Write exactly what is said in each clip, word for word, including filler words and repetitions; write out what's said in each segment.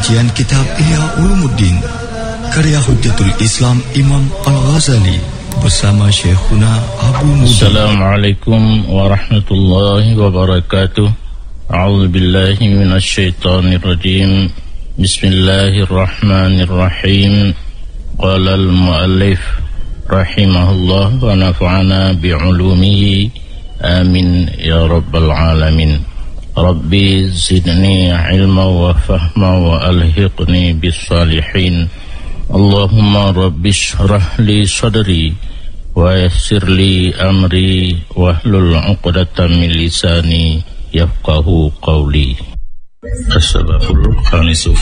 Kajian kitab Ihya Ulumuddin, karya Hujjatul Islam Imam Al-Ghazali bersama Syekhuna Abu Muda. Assalamualaikum warahmatullahi wabarakatuh. A'udzubillahi minasyaitonirrajim. Bismillahirrahmanirrahim. Qalal mu'allif rahimahullah wa nafa'ana bi'ulumihi. Amin ya rabbal alamin. Rabbi zidni ilma wa fahma wa alhiqni bis salihin. Allahumma rabbi shrah li sadri wa yassir li amri wahlul uqdatam min lisani yafqahu qawli. As-sababul khamisu,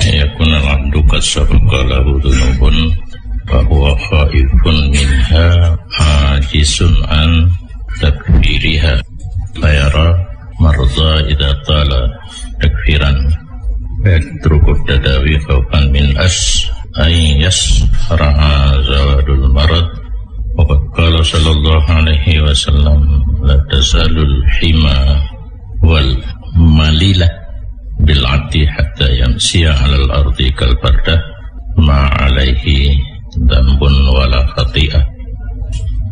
yakuna al-'abdu qad sabaqa lahu dzunubun, fa huwa khaifun minha, 'ajizun 'an takfiriha, fa yara marra idza tala takfiran, fa yatruku tadawi khaufan min as-, an yasra'a zawadul marad. Wa qad qala sallallahu alaihi wasallam, "La tazalul hima wal malila bil 'abdi hatta yamshiya 'alal ardi kal bardah ma 'alaihi dzanbun wala khati'ah."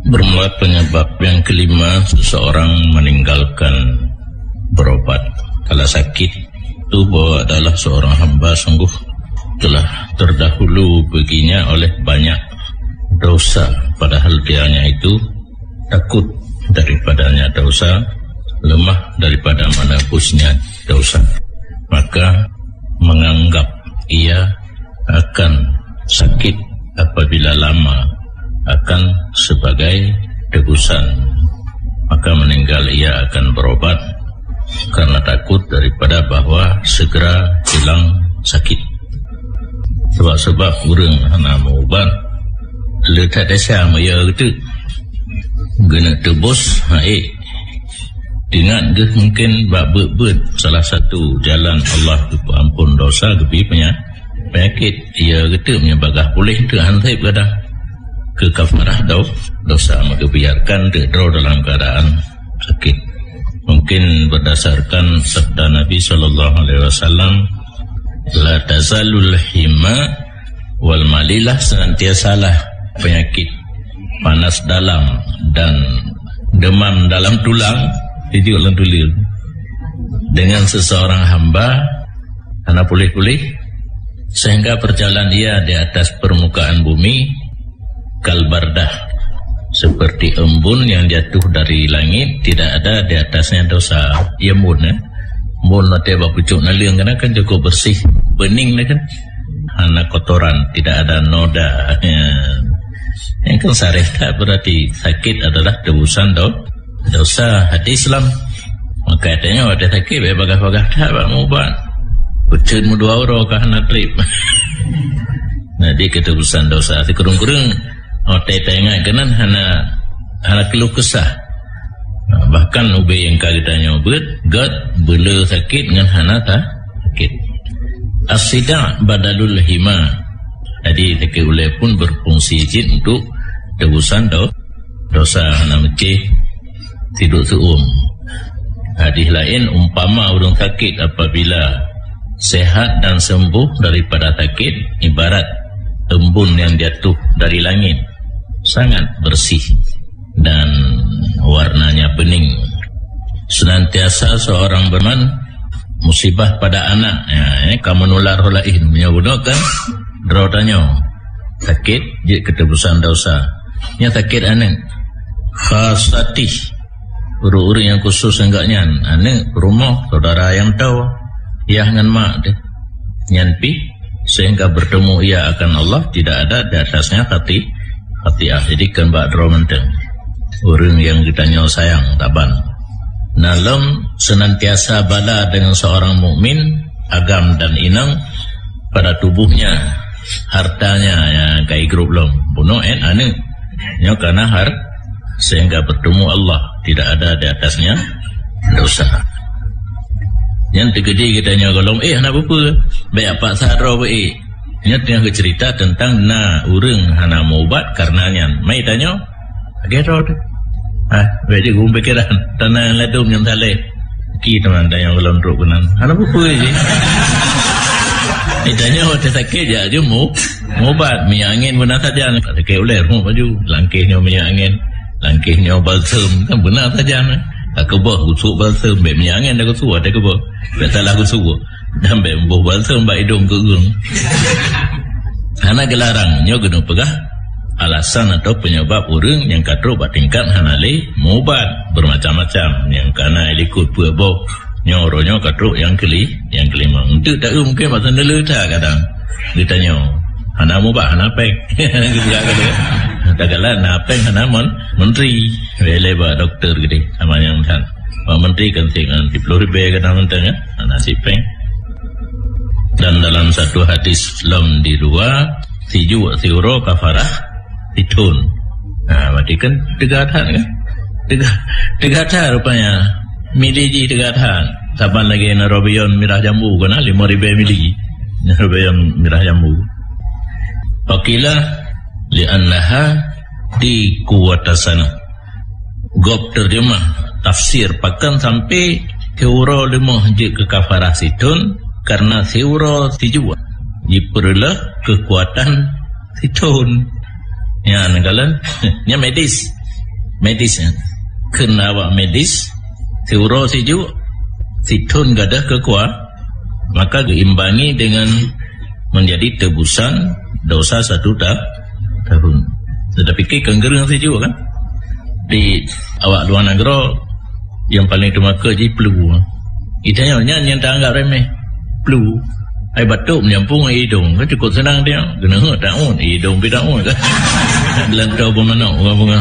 Bermula penyebab yang kelima seseorang meninggalkan berobat kala sakit, itu bahwa adalah seorang hamba sungguh telah terdahulu baginya oleh banyak dosa, padahal dianya itu takut daripadanya dosa, lemah daripada menebusnya dosa, maka menganggap ia akan sakit apabila lama akan sebagai tebusan, maka meninggal ia akan berobat karena takut daripada bahwa segera hilang sakit. Sebab-sebab ureuëng hana meuubat, le that desya meuya geuteuk. Geuneuk teubus, ha, eh. Ingat geuh mungkin bak beuet-beuet salah satu jalan Allah geupeuampon dosa geubi penya-, penyakit. Ya geuteuk meunyoe bagaih puléh teuk han sép gadang. Keu kafarah do-, dosa maka biarkan teuk droe dalam keadaan sakit. Mungkin berdasarkan sabda Nabi sallallahu alaihi wasallam, "La tazalul hima wal malilah," senantiasalah penyakit panas dalam dan demam dalam tulang, sejuk lam tulang, dengan seseorang hamba hana puléh-puléh, sehingga perjalanan ia di atas permukaan bumi kal bardah, seperti embun yang jatuh dari langit, tidak ada di atasnya dosa. Ya, embun, ya. Embun watée bak pucôk naleueng keunan kan cukup bersih, bening dah kan. Hana kotoran, tidak ada noda. Ya. Yang kan sareh that berarti sakit adalah tebusan do-, dosa hati Islam. Maka katanya watée sakit, baik bagah-bagah that bak meuubat. Peucet meudua uroe ka hana treb. Nah, di ketebusan dosa. Sikureueng-kureueng watée taingat keunan hana, hana keluh kesah. Nah, bahkan ubé nyang ka geutanyoe beuet, gét, beule sakit ngon hana ta-, sakit. As-sida' badalul hima. Jadi, sakét ulée pun berfungsi jih untuk tebusan do-, dosa hana meucéh, siduk seuuem. Hadis laén, umpama ureuëng sakit apabila sehat dan sembuh daripada sakit, ibarat embun yang jatuh dari langit, sangat bersih dan warnanya bening. Senantiasa seorang berman musibah pada anak, ya, ini ka menular laén. Meunyoe bunoe kan, droe tanyoe sakét, jeuet keu tebusan dosa. Nyan sakét aneuëk. Khasatih, ureuëng-ureuëng nyang khusus ngon gobnyan, aneuëk, peurumoh, saudara nyang toe, yah ngon mak teuh. Nyan pih, sehingga bertemu ia akan Allah, tidak ada di atasnya khati-, khatiah. Jadi, kon bak droe mantong. Ureuëng nyang geutanyoe sayang, taban. Na lom senantiasa bala dengan seorang mukmin, agam dan inong, pada tubuhnya, hartanya nyang ka igrôp lom. Bunoe 'et aneuëk. Nyoe kana har-, sehingga bertemu Allah, tidak ada di atasnya dosa. Nyan teukeudi geutanyoe gohlom, eh, hana peue-peue. Bék paksa droe beu, eh. Nyoe teungoh geuceurita teuntang na ureuëng hana meuubat kareuna nyan. Mai tanyoe, lagée droe teuh. Ah, bék jeuet geupikéran, tana ladôm nyang saleh. Ki teuma tanyoe gohlom trok keunan. Hana peue-peue jih. Tanyoe watèe sakét, jak jeuet mu-, mubat. Minyeuk angén beuna sajan. Sakét ulèe, rumoh baju. Langkéh nyoe minyeuk angén. Langkéh nyoe balsem. Kan beuna sajan, eh. Ka keubah gusok balsem. Bèk minyeuk angén dah gusok, watèe keubah. Bèk salah gusok. Dan bèk boh balsem bak idông keu ureueng. Hana geularang. Nyoe keuneuk peugah alasan atau penyebab ureueng nyang ka trok bak tingkat hana lé mubat bermacam-macam. Nyang kana ilikot peuet boh. Nyoe uroe nyoe ka trok nyang keli-, nyang kelima. Enteuk taeu mungkin masa neuleu that kadang. Geutanyoe, hana mubat, hana péng. Geupeugah keu dia. Tagala na péng hana mon-, menteri. Bèk lé bak doktor geude, sama nyang that. Bak menteri kan sép ngon siplôh ribèe kadang mantong, ya. Hana sép péng. Dan dalam satu hadis lom di luwa, sijuek siuroe kafarah sithon. Ha, berarti kan teuga that kan? Teuga, teuga that rupanya. Mili jih teuga that. Saban lagèe na robion mirah jambu kan, ha? Limong ribèe mili. Na robion mirah jambu. Faqila li'annaha di kuwatasan. Gob terjemah, tafsir, pakon sampai siuroe leumoh jeuet keu kafarah sithon, karena siuroe sijuek jipeureuloh keukuatan sithon. Nyan kalon, nyan medis. Medis nyan. Kheun awak medis, siuroe sijuek, sithon gadôh keukua-, maka geuimbangi dengan menjadi tebusan dosa satu ta-, tahun. Tetapi kan keu ureueng sijuek kan? Di awak luwa nanggroe, nyang paleng teumakot jih flu. Geutanyoe nyan nyang taanggap remeh. Flu. Ai batuk meunyampung idông, kan cukôp seunang dia. Keuneuk taun, idông pih taun kan. Geulantô beumanok, bunga-bunga.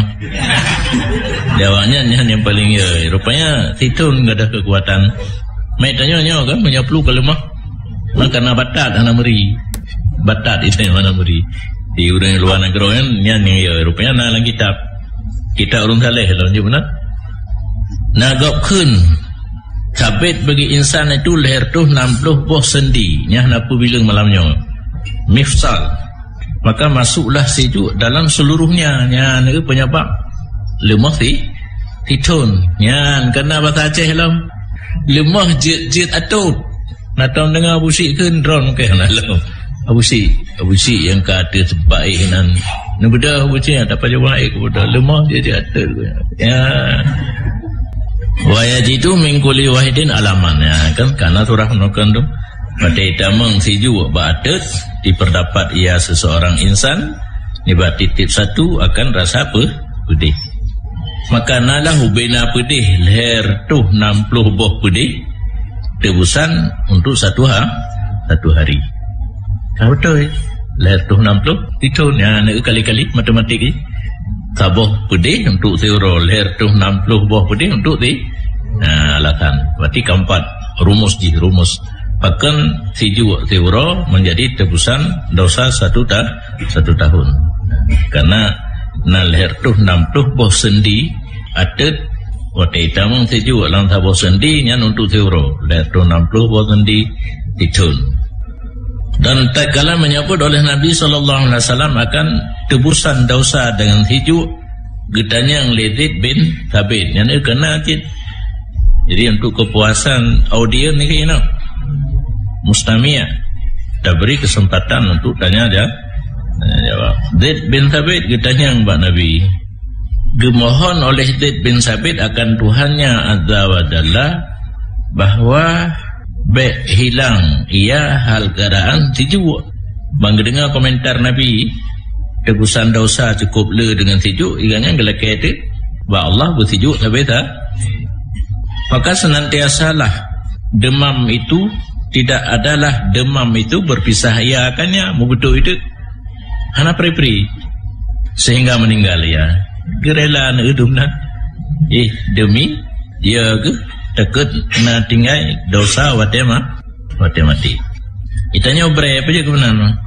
Di awak nyan, nyan nyang paleng, ya, rupanya sithon gadôh keukuatan. Meutanyoe nyoe kan, meunyoe flu ka leumah. Maka na batat hana meuri. Batat itu yang hana meuri. Di ureueng luwa nanggroe nyan, nyan, ya, rupanya na lam kitab. Kitab ureueng saleh lom jih beuna. Na gob kheun, sabit bagi insan itu lhèe reutôh nam ploh boh sendi. Nyan na peubileung malam nyoe. Mifsal. Maka masuklah sijuek dalam seluruhnya. Nyan penyebab leumoh si-, sithon. Nyan keunan basa Aceh lom. Leumoh jeuet-jeuet atôt. Na tom deungoe Abu Syik kheun droen keu na lom. Abu Syik, Abu Syik nyang ka ateueh teumpat éh nan. Neubeudôh Abu Syik, tapajoh éh keu beudôh. Leumoh jeuet-jeuet atôt. Ya. Wa yajidu min kulli wahidin alaman. Ya, kan? Karena surah meunukon tu. Watèe tamong sijuek bak ateueh, diperdapat ia seseorang insan, nibak tiep-tiep satu akan rasa pe-, peudeh. Maka na lah ubena peudeh lhèe reutôh nam ploh boh peudeh, tebusan untuk satu ha-, satu hari. Ka beutôi. Lhèe reutôh nam ploh, sithon. Ya, na kali-kali matematik ni. Saboh peudeh untuk siuroe, lhèe reutôh nam ploh boh peudeh untuk si-, nah, alasan. Berarti keempat, rumus jih, rumus. Pakon sijuek siuroe menjadi tebusan dosa satu ta-, satu tahun. Karena na lhèe reutôh nam ploh boh sendi ateueh, watèe tamong sijuek lam saboh sendi nyan untuk siuroe, lhèe reutôh nam ploh boh sendi sithon. Dan tatkala menyebut oleh Nabi sallallahu alaihi wasallam akan tebusan dosa dengan sijuek, geutanyong lé Zaid bin Thabit. Nyan keunan cit. Jadi, untuk kepuasan audiens ni keunan, mustami', tabri kesempatan untuk tanya ja-, tanya jawab. Zaid bin Thabit geutanyong bak Nabi. Geumohon oleh Zaid bin Thabit akan Tuhannya Azza wa Jalla bahwa bèk hilang ia hal keadaan sijuek. Ban geudeungoe komentar Nabi, tebusan dosa cukup le dengan sijuek, iganyan geulakèe teuh bak Allah beusijuek sabe sa-, maka senantiasalah demam itu, tidak adalah demam itu berpisah ia akannya, meubeutôi itu. Hana pri-pri sehingga meninggal ia. Geurela aneuk dum nan. Eh, demi ia geuh takot na tinggai dosa watèe ma-, watèe maté. Geutanyoe brè peue jeuet keunan?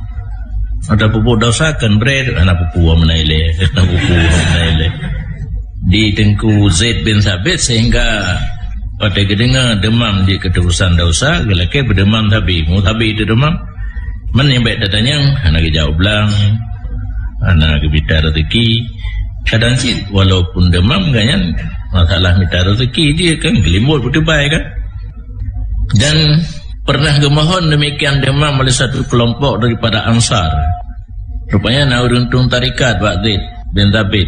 Ada peubuet dosa kan brè, hana peue-peue meunan ilèe, hana peue-peue meunan ilèe. Di Teungku Zaid bin Sabit sehingga watèe geudeungoe demam jeuet keu tebusan dosa, geulakèe beudemam sabe. Meunyoe sabe teudemam, man nyang bèk tatanyong, hana geujaweueb blang, hana geumita rezeki. Kadang cit, walaupun demam, gobnyan masalah mita rezeki jih kan, geulimbot beuteubai kan. Dan Pernah geumohon demikian deumam oleh satu kelompok daripada Ansar. Rupanya na ureuëng tueng tarekat bak Zaid bin Thabit,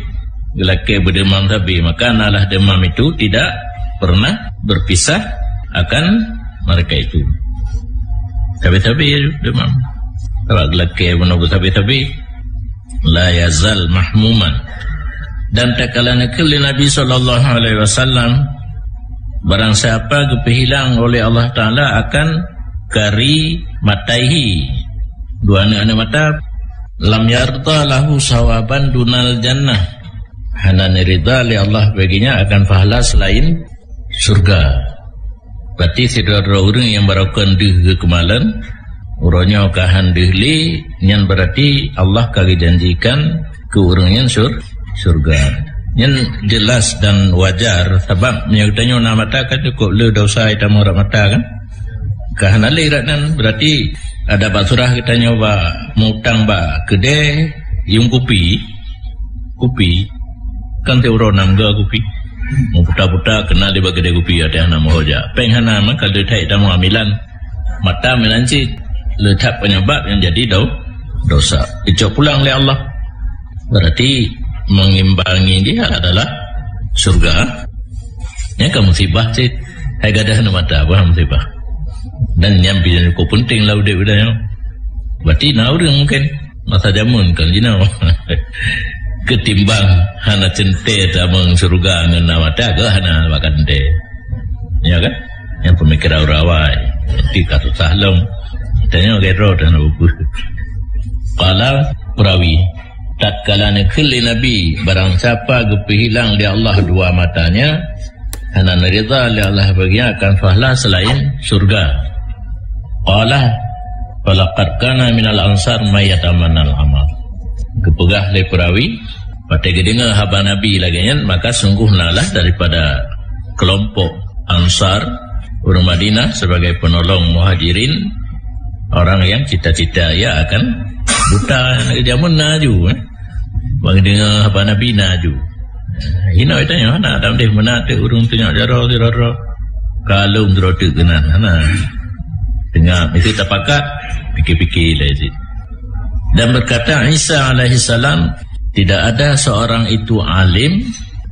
geulakée beudeumam sabe, maka nalah deumam itu tidak pernah berpisah akan mereka itu. Sabe-sabe deumam. Kalau geulakée bunoe sabe-sabe, la yazal mahmuman. Dan tatkala neukheun lé Nabi sallallahu alaihi wasallam, barang siapa geupeuhilang oleh Allah Taala akan kari mataihi, dua aneuëk-aneuëk mata, lam yarda lahu sawaban dunal jannah, hana neurida lé Allah baginya akan pahala selain syurga. Berarti sidroe-droe ureuëng nyang baroekon deuh geukeumalen, uroe nyoe ka han deuh lé, nyan berarti Allah ka geujanjikan keu ureuëng nyan syur-, syurga. Nyan jelas dan wajar, sabab meunyoe geutanyoe na mata kan cukôp le dosa ita meurok mata kan. Ka hana le rot nan, berarti ada bak surah geutanyoe bak mutang bak keudè yuem kupi. Kupi kan teuh uroe nam ga kupi. Meuputa-puta kena di bak keudè kupi ada hana meuhoja. Péng hana maka le that tamong amilan. Mata meunan cit le that penyebab nyang jadi do-, dosa. Dicok pulang lé Allah. Berarti mengimbangi dia adalah syurga. Nyan ka musibah cit. Hai gadah na mata bah musibah. Dan nyan pih nyang cukup penting lah udép geutanyoe. Berarti na ureuëng mungkin masa jameun kan jinoe. Ketimbang hana teuntèe tamong syurga ngon na mata, geuh hana bak teuntèe. Ya kan? Nyang pemikiran ureuëng awai. Nanti ka susah lom. Tanyoe gero dan buku. Qala perawi, tatkala neukheun lé Nabi, barang siapa geupeuhilang lé Allah dua matanya, hana neurida lé Allah baginya akan pahala selain syurga. Qala, "Falaqad kana minal ansar may yatamannal amal." Geupeugah lé perawi, watée geudeungoe haba Nabi lagée nyan, maka sungguh nalah daripada kelompok Ansar, ureuëng Madinah, sebagai penolong Muhajirin, orang yang cita-cita ia akan buta. Jameun na aju, eh. Bak geudeungoe haba Nabi na aju. Hino tanyoe hana, dan deh meunan teuh ureuëng tunyok jaroe sidroe-droe. Kalon sidroe teuk keunan, hana. Teungoh itu tapakat, pikir-pikir lé cit. Dan berkata Isa alaihissalam, "Tidak ada seorang itu alim,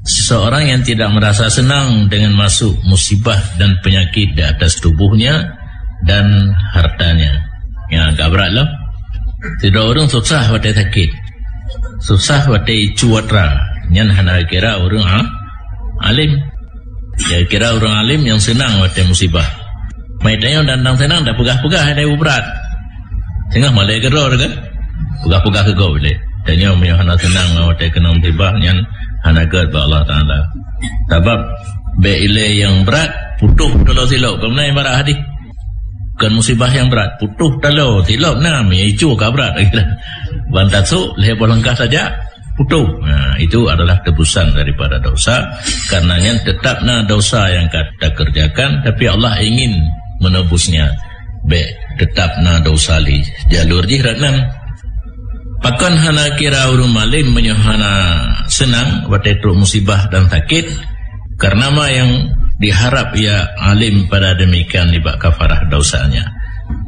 seseorang yang tidak merasa senang dengan masuk musibah dan penyakit di atas tubuhnya dan hartanya." Ya, agak berat lah. Sidroe ureuëng susah watée sakét. Susah watée icu atra, nyan hana kira ureuëng a-, alim. Ya kira ureuëng alim nyang seunang watée musibah. Mai tanyoe dan nyang seunang dak peugah-peugah ada brat. Tengah malée keudroe kan? Peugah-peugah keu gob lé. Tanyoe meunyoe hana seunang watée keunoe musibah nyan hana gét bak Allah Taala. Sabab bék ilée nyang brat putôh taloe silop. Keumeunai ibarat hadis. Bukan musibah yang berat, putôh taloe silop na, meuicu ka brat. Ban tasok lhée boh langkah saja putôh. Nah, itu adalah tebusan daripada dosa. Karena nyan tetap na dosa yang ka takerjakan, tapi Allah ingin menebusnya. Bék tetap na dosa lé jalur jih rot nan. Pakon hana kira ureuëng alim meunyoe hana seunang watée trok musibah dan sakét? Karena ma nyang diharap ia alim pada demikian nibak kafarah dosanya.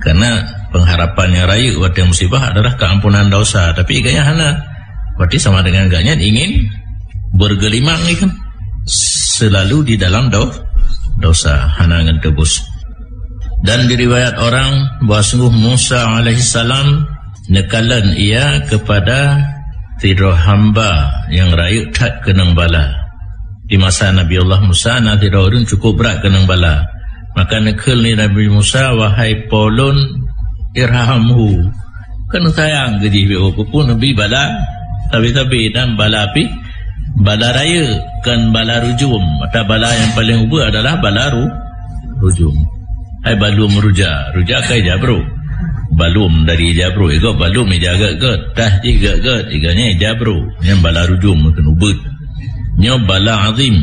Karena pengharapan nyang rayeuk watée musibah adalah keampunan dosa, tapi gobnyan hana. Berarti sama dengan gobnyan ingin bergelimang ni kan? Selalu di dalam do-, dosa, hana ngon tebus. Dan diriwayat orang bahwa sungguh Musa alaihissalam neukalon ia kepada sidroe hamba nyang rayeuk that keunong bala. Di masa Nabi Allah Musa na sidroe ureuëng cukup brat keunong bala. Maka neukheun lé Nabi Musa, "Wahai po lôn, irhamhu." Kan sayang keu jih, walaupun neubi bala sabe-sabe dan bala pih, bala rayeuk, kan bala rujum. Maka bala nyang paleng ubeut adalah bala ru-, rujum. Hai balum ruja, ruja kai jabro. Balum dari jabro, igo balum ija gét-gét, tah jih gét-gét, iganya jabro. Nyang bala rujum mungkin ubeut. Nyoe bala azim.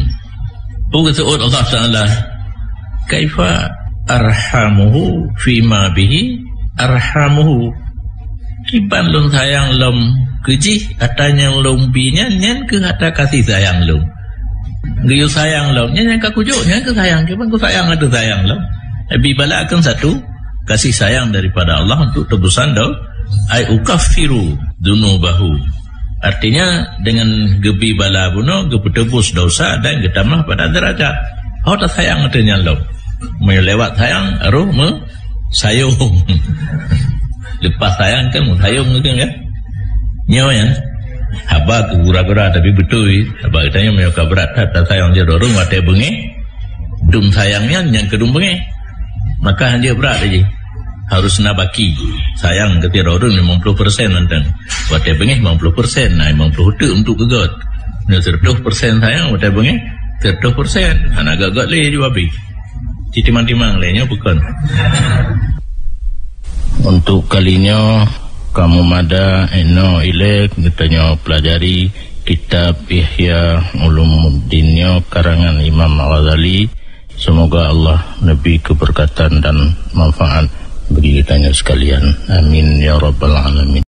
Peue geuseuôt Allah Taala, "Kaifa arhamuhu fima bihi arhamuhu." Kiban lôn sayang lom keu jih, ata nyang lôn bi nyan, nyan keuh ata kasih sayang lôn. Geuyue sayang lom, nyan nyang ka kujok, nyan keuh sayang, kiban ku sayang ata sayang lom. Bi bala kan satu, kasih sayang daripada Allah untuk tebusan do-, ai ukaffiru dzunubahu. Artinya, dengan geubi bala bunoe, geupeutebus dosa dan geutamah pada derajat. Oh, tasayang ateueh nyan lom. Meunyoe lewat sayang, roh meusayong. Lepas sayang kan meusayong kan, kan? Nyoe kan? Haba keu gura-gura tapi beutôi. Haba geutanyoe meunyoe ka brat that tasayang jih droe ureueng watée beungéh, dum sayang nyan nyang keudum beungéh. Maka hanjeuet brat lagi. Harus na baki. Sayang keu droe ureueng limong ploh persen mantong. Watée beungéh limong ploh persen, na limong ploh teuk untuk keu göt. Nyoe seratus persen sayang watée beungéh, seratus persen. Hana göt-göt lé jua habéh. Ci timang-timang lé nyoe bukon. Untuk kali nyoe, kamoe mada inoe ilée geutanyoe pelajari kitab Ihya Ulumuddin nyoe karangan Imam Al-Ghazali. Semoga Allah neubri keberkatan dan manfaat bagi geutanyoe sekalian. Amin ya rabbal alamin.